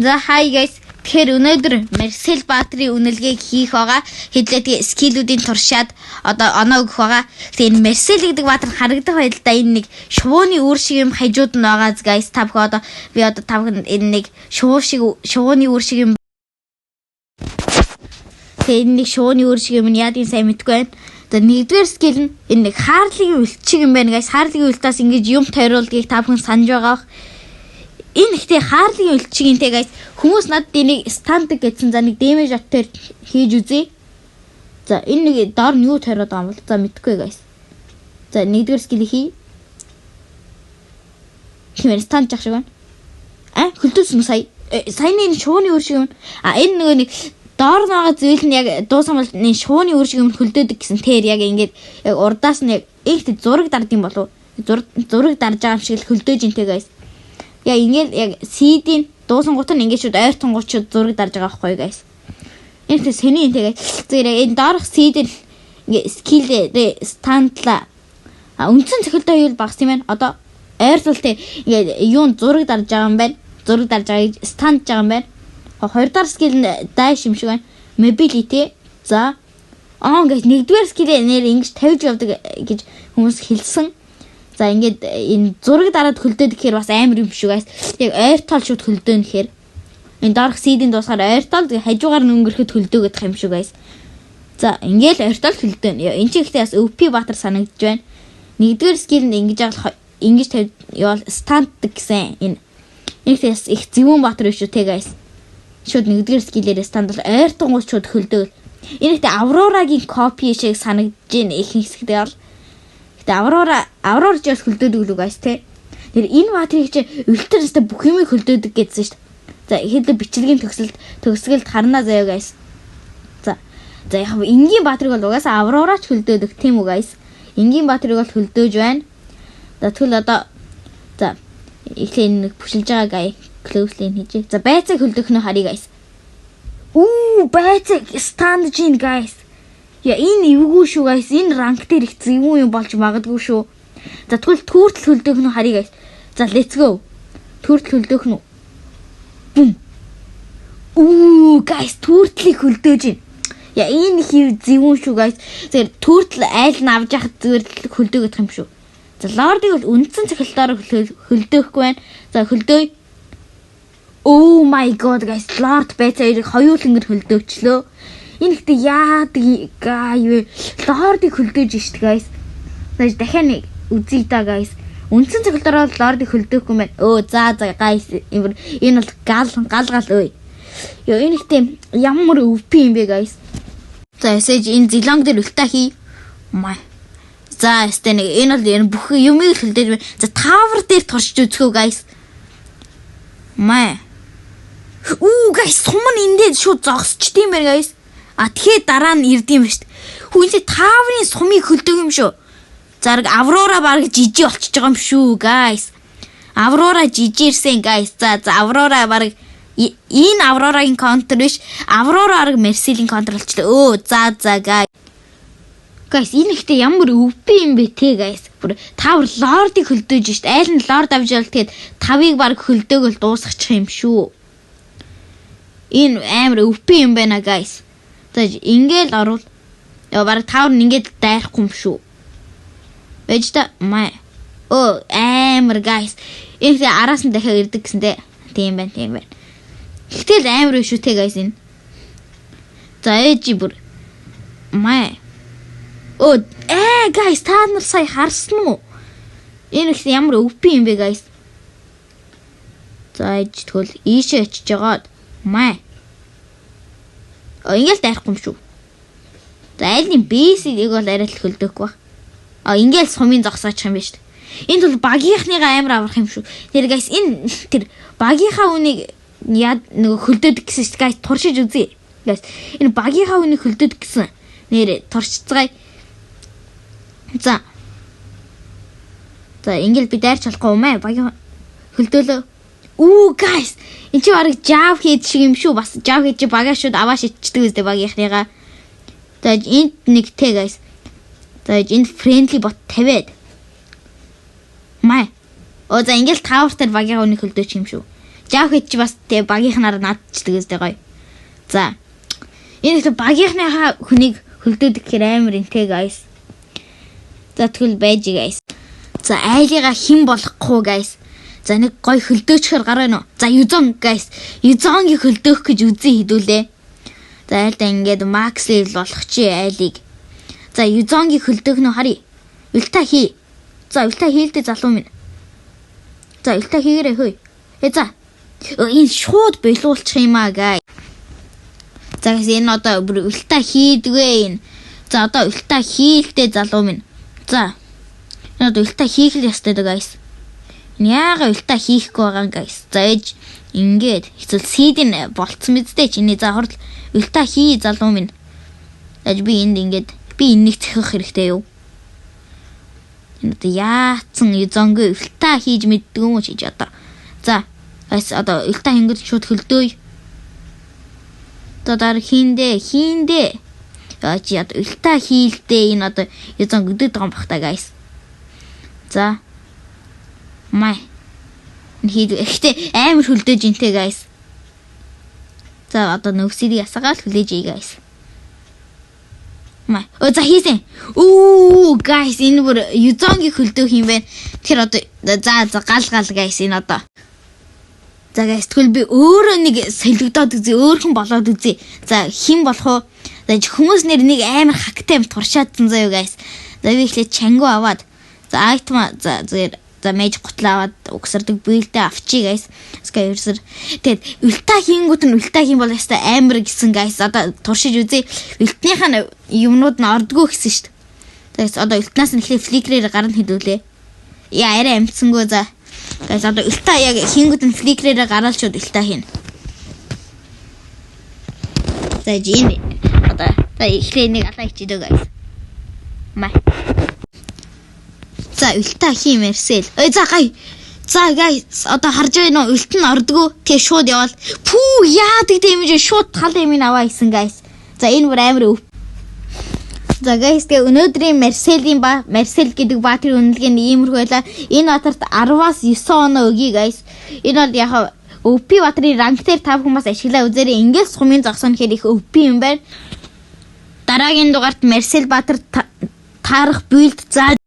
За, hi guys. Тэгэхээр өнөөдөр Марсел Баатрын үнэлгээг хийх байгаа. Хэдлээ тэгээ skill үүдийн туршаад одоо оноо өгөх байгаа. Тэгээ энэ Марсел гэдэг баатар харагдах байдалтай энэ нэг шувууны үр шиг юм хажууд нь байгаа, guys. Та бүхэн одоо би одоо та бүхэн энэ нэг шувуу шиг, шувууны үр шиг юм. Тэгээ энэ нэг шувууны үр шиг юм нь яадын сайн мэдгүй байна. За, нэгдүгээр skill нь энэ нэг Харлийн ult шиг юм байна, guys. Харлийн ult аас ингэж юм тойруулдгийг та бүхэн санаж байгаа бах. Энэ ихтэй Харлийн ult шиг интэй, guys. Хүмүүс надад энийг stun даг гэсэн. За, нэг damage от дээр хийж үзье. За, энэ нэг доор нь юу тойроод байгаа юм бол? За, мэдгүй, guys. За, нэгдүгээр skill хий. Хэмээр stun жах шиг байна. А, хөлдөөсөн үү сая? Саяны энэ шувууны үр шиг юм. А, энэ нөгөө нэг доор нь байгаа зүйл нь яг дуусан бол энэ шувууны үр шиг юм хөлдөөдөг гэсэн. Тэр яг ингээд яг урдаас нь яг ихтэй зураг дардсан болов. Зураг дарж байгаа юм шиг л хөлдөөж интэй, guys. Яг ингээд яг CD-ийн дуусан гут нь ингээд шууд ойртон гут шууд зураг дарж байгаа байхгүй, guys. Энэ тэ сэний энэ, guys. Зүгээр энэ доорх CD ингээд skill дээ stun длаа. А, үндсэн цохилтоо хийвэл багс юм байна. Одоо ойртол тэ ингээд юун зураг дарж байгаа юм байна. Зураг дарж байгааг stun ж байгаа юм байна. Хоёр дахь skill нь dash юм шиг байна. Mobility. За. Аа, ингээд нэгдүгээр skill нэр ингэж тавьж явдаг гэж хүмүүс хэлсэн. За, ингээд энэ зураг дараад хөлдөөд гэхээр бас амар юм шүү, guys. Яг ойртол шууд хөлдөөн гэхээр энэ доорх CD-ийн дуусгаар ойртол, тэгээ хажуугаар нь өнгөрөхөд хөлдөөгөх юм шүү, guys. За, ингээл ойртол хөлдөөн. Энэ чинь ихтэй бас OP баатар санагдаж байна. Нэгдүгээр skill нь ингэж яал ингэж тавь явал stun ддаг гэсэн энэ. Энэ ихтэй бас их зөвүүн баатар биш үү те, guys. Шууд нэгдүгээр skill ээр stun дал ойртонгууд шууд хөлдөөл. Энэ ихтэй Аврорагийн copy шиг санагдаж байна их хэсэгдээ бол. Гэтэ Аврора ч бас хөлдөөдөг лүү, guys, те. Тэр энэ баатрыг чи ult ээр өстө бүх юмыг хөлдөөдөг гэдсэн шүү дээ. За, ихэд бичлэгийн төгсгөлд харна заяа, guys. За. За, яг энгийн баатрыг бол угаасаа Аврора ч хөлдөөдөг, тийм үү, guys? Энгийн баатрыг бол хөлдөөж байна. За, тэгвэл одоо за эхлээ энэ нэг бүшилж байгаа guy close lane хийж. За, байцааг хөлдөөх нь харъя, guys. Үү, байцааг stun жин, guys. Я, энэ эвгүй шүү, guys. Энэ rank дээр их зөвүүн юм болж магадгүй шүү. За, тэгвэл turtle хөлдөөх нь харъя, guys. За, let's go. Turtle хөлдөөх нь. Бум. Үү, guys, turtle ийг хөлдөөж байна. Я, энэ их зөвүүн шүү, guys. Тэгэхээр turtle айл нь авч яхад зүгээр л хөлдөөгөх юм шүү. За, лордыг бол үндсэн цохилтоор хөлдөөхгүй байна. За, хөлдөөе. Oh my God, guys, лорд байцаа хоёрыг хоёуланг хөлдөөчлөө. Энэ ихтэй яадаг гай вэ? Лордыг хөлдөөж штт, guys. За, дахиад нэг үзье да, guys. Үндсэн цохилтоор бол лордыг хөлдөөхгүй юм байна. Өө, за, guys, энэ бол гал гал гал өө. Йоо, энэ ихтэй ямар OP юм бэ, guys? За, эсэж энэ зилонг дээр ult аа хий. Май. За, эстэй нэг энэ бол энэ бүх юмыг хөлдөөж байна. За, tower дээр туршиж үзэхөө, guys. Май. Үү, guys, сум нь эндээ шууд зогсчт юм байна, guys. А, тэгэхээр дараа нь ирд юм ба шүү дээ. Хүү, энэ tower ын сумыг хөлдөг юм шүү. Зараг Аврора баг жижиг болчихж байгаа юм шүү, guys. Аврора жижигэрсэн, guys. За, Аврора баг энэ Аврорагийн counter биш. Аврора баг Мерсилийн counter болчлоо. Өө, за, guys. Guys, энэ ихтэй ямар OP юм бэ те, guys? Бүр tower лордыг хөлдөөж шít. Айл нь лорд авч явал тэгээд тавыг баг хөлдөөгөл дуусгачих юм шүү. Энэ амар OP юм байна, guys. За, ингээл орвол яа баг tower нь ингээд дайрахгүй юм шүү. Байж та май. Өө, амар, guys. Энэ ихтэй араас нь дахиад ирдэг гэсэн те. Тийм байна, тийм байна. Гэтэл амар шүү те, guys, энэ. За, ээжи бүр май. Өө, guys, та нар сая харсан уу? Энэ их ямар OP юм бэ, guys? За, ээж тэгвэл ийшээ очиж жагаад май. Оо, ингээл дайрахгүй юм шүү. За, айлын base ийг бол арай л хөлдөөхгүй баг. А, ингээл сумын зогсоочих юм байна шүү дээ. Энэ бол багийнхныгаа амар аврах юм шүү. Тэр guys, энэ тэр багийнхаа үнийг яа нөгөө хөлдөөдөг гэсэн шүү дээ. Guys, туршиж үзье. Guys, энэ багийнхаа үнийг хөлдөөдөг гэсэн. Нэр туршицгаая. За. За, ингээл би дайрч болохгүй юм аа. Багийн хөлдөөлөө. Үү, guys, энэ чи бараг Jawhead шиг юм шүү. Бас Jawhead чи багаа шууд аваа шидчихдэг үстэй багийнхныгаа. За, энд нэг те, guys. За, энд friendly bot тавиад. Май. Оо, за, ингээл tower дээр багийнхаа үнийг хөлдөөч юм шүү. Jughead чи бас тэ багийнхнаар наадчдаг өстэй гоё. За. Энэ их багийнхныхаа хүнийг хөлдөөдөг гэхээр амар интэй, guys. За, тэгвэл байж, guys. За, айлыга хэн болохгүй, guys. За, нэг гой хөлдөөчхөр гараа нөө. За, Yu Zhong, guys. Yu Zhong-ийг хөлдөөх гэж үзье хэдүүлээ. За, айлдаа ингээд max level болох чи айлыг. За, Yu Zhong-ийг хөлдөөх нөө харъя. Ult аа хий. За, ult аа хийлдэ, залуу минь. За, ult аа хийгээрэй хөөе. Э, за. Энэ шууд болиулчих юм аа, guys. За guys, энэ одоо бүр ult аа хийдгүй энэ. За, одоо ult аа хийлдэ, залуу минь. За. Энэ одоо ult аа хийх л ёстой даа, guys. Энэ яага ult аа хийхгүй байгаа юм, guys. За, ээж ингээд эсвэл seed нь болцсон биз дээ чиний. За, хурд ult аа хий, залуу минь. Аж би энд ингээд би энэнийг цохих хэрэгтэй юу? Энэ одоо яатсан Yu Zhong-гүй ult аа хийж мэддэг юм уу чи одоо. За, guys, одоо ult аа хийнгүүт шууд хөлдөөе. Одоо дараа хийндэ хийндэ. Яа, чи одоо ult аа хийлдэ, энэ одоо Yu Zhong гүдөд байгаа юм бах та, guys. За. Май. Энэ хийд. Гэхдээ амар хөлдөөж интэй, guys. За, одоо нөхсөрийг асаагаал хүлээж ий, guys. Май. Оо, за, хийсэн. Үу, guys, энэ бүр Yu Zhong-ийг хөлдөөх юм байна. Тэгэхээр одоо за гал гал, guys, энэ одоо. За guys, тэгвэл би өөрөө нэг солигдоод үзье, өөрхөн болоод үзье. За, хэн болох вэ? За, хүмүүс нэр нэг амар hack тай юм туршаадсан заяа, guys. За, би эхлээд Chang'e аваад, за, item, за, зүгээр, за, magic гутлаа аваад угсардаг build ээ авчи, guys. Sky ерсэр. Тэгээд ult аа хийнгүүт нь ult аа хийн бол яста амар гэсэн, guys. Одоо туршиж үзье. Ult нийх нь юмнууд нь ордгоо гэсэн шүү дээ. За, одоо ult наас нь эхлээд flicker ээр гарна хэдүүлээ. Яа, арай амтсангүй, за. Guys, одоо ult аа яг хийнгүүт нь flicker ээрээ гараал шууд ult аа хийнэ. За, энэ одоо за эхлээ нэг алаа ичээдэ, guys. Май. За, ult аа хийм Марсел. Ой, за гай. За guys, одоо харж байгаа нөө ult нь ордгоо. Тэгээ шууд яваал. Пүү, яадаг дэмэж шууд тал юм аваа хийсэн, guys. За, энэ бүр амар өв. За guys, тэгээ өнөөдрийн Марселийн ба Марсел гэдэг баатрын үнэлгээ нь иймэрхүү байлаа. Энэ баатарт 10-аас 9 оноо өгье, guys. Энэ бол яг OP баатрын rank дээр та бүхэн бас ашиглаа үзээрэй. Ингээд сумын зогсоно гэхээр их OP юм байна. Дараагийн дугаарт Марсел баатар таарах build зааж